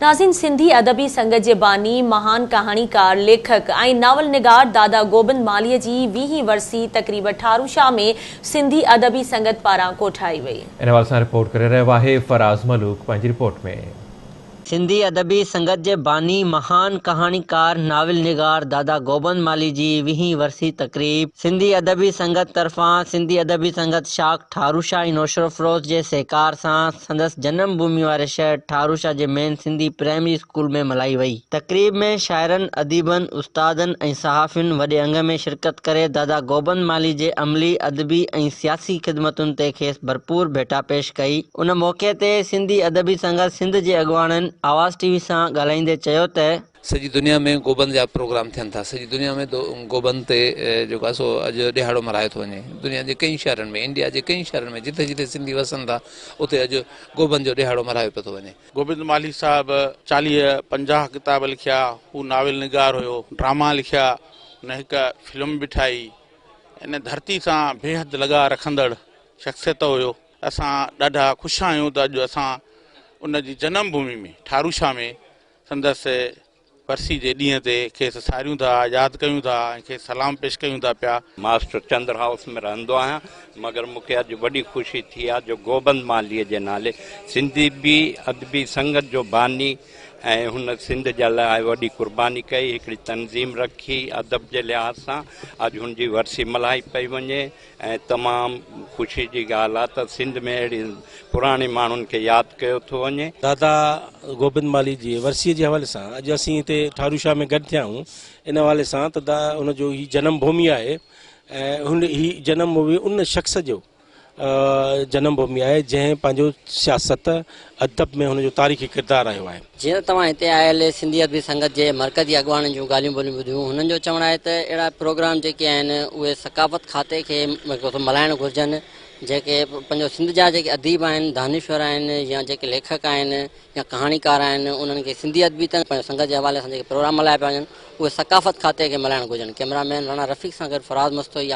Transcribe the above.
ناظرين سنڌي ادبي سنگت جي باني، مهان ڪهاڻيڪار، ليکڪ ۽ ناول نگار دادا گوبند مالهيء جي ويهين ورسي تقريب ٺاروشاه ۾ سنڌي ادبي سنگت پاران ڪوٺائي وئي. ان حوالي سان رپورٽ ڪري رهيو آهي فراز ملوڪ پنهنجي رپورٽ ۾. سنڌي ادبي سنگت جي باني، مهان ڪهاڻيڪار، ناول نگار دادا گوبند مالهي جي ويهين ورسي تقريب سنڌي ادبي سنگت طرفان سنڌي ادبي سنگت شاخ ٺاروشاه ۽ نوشهروفروز جي سهڪار سان سندس جنم ڀومي واري شهر ٺاروشاه جي مين سنڌي پرائمري اسڪول ۾ ملهائي وئي. تقريب ۾ شاعرن، اديبن، استادن ۽ صحافين وڏي انگ ۾ شرڪت ڪري دادا گوبند مالهي جي عملي، ادبي ۽ سياسي خدمتن تي کيس ڀرپور ڀيٽا پيش ڪئي. ان موقعي تي سنڌي ادبي سنگت سنڌ جي اڳواڻن آواز ٽي وي سان ڳالهائيندي چيو ته. سڄي دنيا ۾ گوبند جا پروگرام ٿين ٿا، سڄي دنيا ۾ گوبند تي جيڪو آهي سو اڄ ڏهاڙو ملهايو ٿو وڃي، دنيا جي ڪئين شهرن ۾ انڊيا جي ڪئين شهرن ۾ جتي جتي سنڌي وسن ٿا اتي اڄ گوبند جو ڏهاڙو ملهايو پيو ٿو وڃي. گوبند مالهي صاحب چاليهه پنجاهه ڪتاب لکيا، هو ناول نگار هيو، ڊراما لکيا، هن هڪ فلم به ٺاهي، ان ڌرتي سان بيحد لڳاء رکندڙ شخصيت هيو. اسان ڏاڍا خوش آهيون ته اڄ اسان ان جي جنم ڀومي ۾ ٺاروشاه ۾ سندس ورسي جي ڏينهن تي کيس ساريون ٿا، ياد ڪيون ٿا ۽ کيس سلام پيش ڪيون ٿا پيا. ماسٽر چندر هائوس ۾ رهندو آهيان مگر مون کي اڄ وڏي خوشي ٿي آهي جو گوبند مالهيء جي نالي سنڌي بي ادبي سنگت جو باني ۽ هن سنڌ جي لاء وڏي قرباني ڪئي هڪڙي تنظيم رکي ادب جي لحاظ سان اڄ هن جي ورسي ملهائي پئي وڃي ۽ تمام خوشي جي ڳالهه آ ته سنڌ ۾ اهڙي پراڻي ماڻهن کي ياد ڪيو ٿو وڃي. دادا گوبند مالهي جي ورسيء جي حوالي سان اڄ اسين هتي ٺارو شاهه ۾ گڏ ٿيا آهيون ان حوالي سان ته دا ان جو هي جنم ڀومي آهي ۽ هن هي جنم ڀومي ان شخص جو جنم ڀومي آهي جنهن پنهنجو سياست ادب ۾ هن جو تاريخي ڪردار رهيو آهي. جيئن ته توهان هتي آيل سنڌي ادبي سنگت جي مرڪزي اڳواڻن جون ڳالهيون ٻولهيون ٻڌيون، هنن جو چوڻ آهي ته اهڙا پروگرام جيڪي آهن اهي ثقافت کاتي کي ملهائڻ گهرجن، جيڪي پنهنجو سنڌ جا جيڪي اديب آهن، دانشور آهن يا جيڪي ليکڪ آهن يا ڪهاڻيڪار آهن انهن کي سنڌي ادبي سنگت جي حوالي سان جيڪي پروگرام ملهايا پيا وڃن اهي ثقافت کاتي کي ملهائڻ گهرجن. ڪئميرا مين راڻا رفيق سان گڏ فراز مستوئي.